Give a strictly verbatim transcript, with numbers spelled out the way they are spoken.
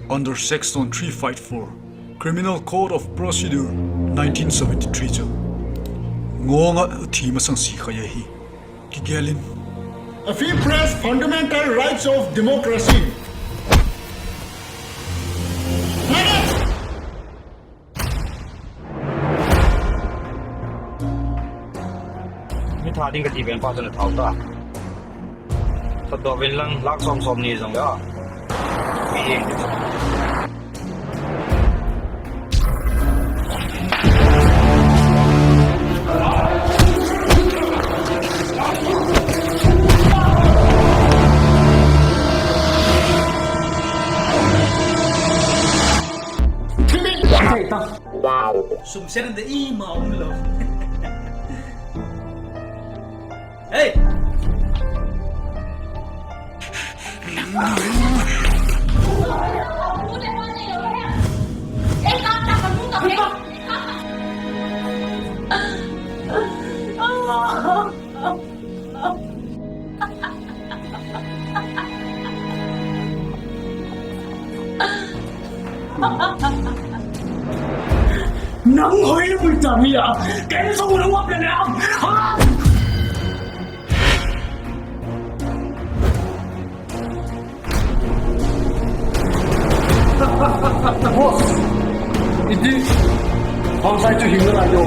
Under Section three five four, Criminal Code of Procedure, nineteen seventy-three chu ngonga thi masang si kha ahi. Kigelin. A free press, fundamental rights of democracy. Mi tha ding kati pen pa chu na thau ta. Thatdoh uvin lang, lakh som som ni jong le. Sum sen de i ma um lo. Hey! Nang hoi le mui ta mi a, ken so nang wa pe na. Ha! Boss, iti, bang sai chu hing na yo.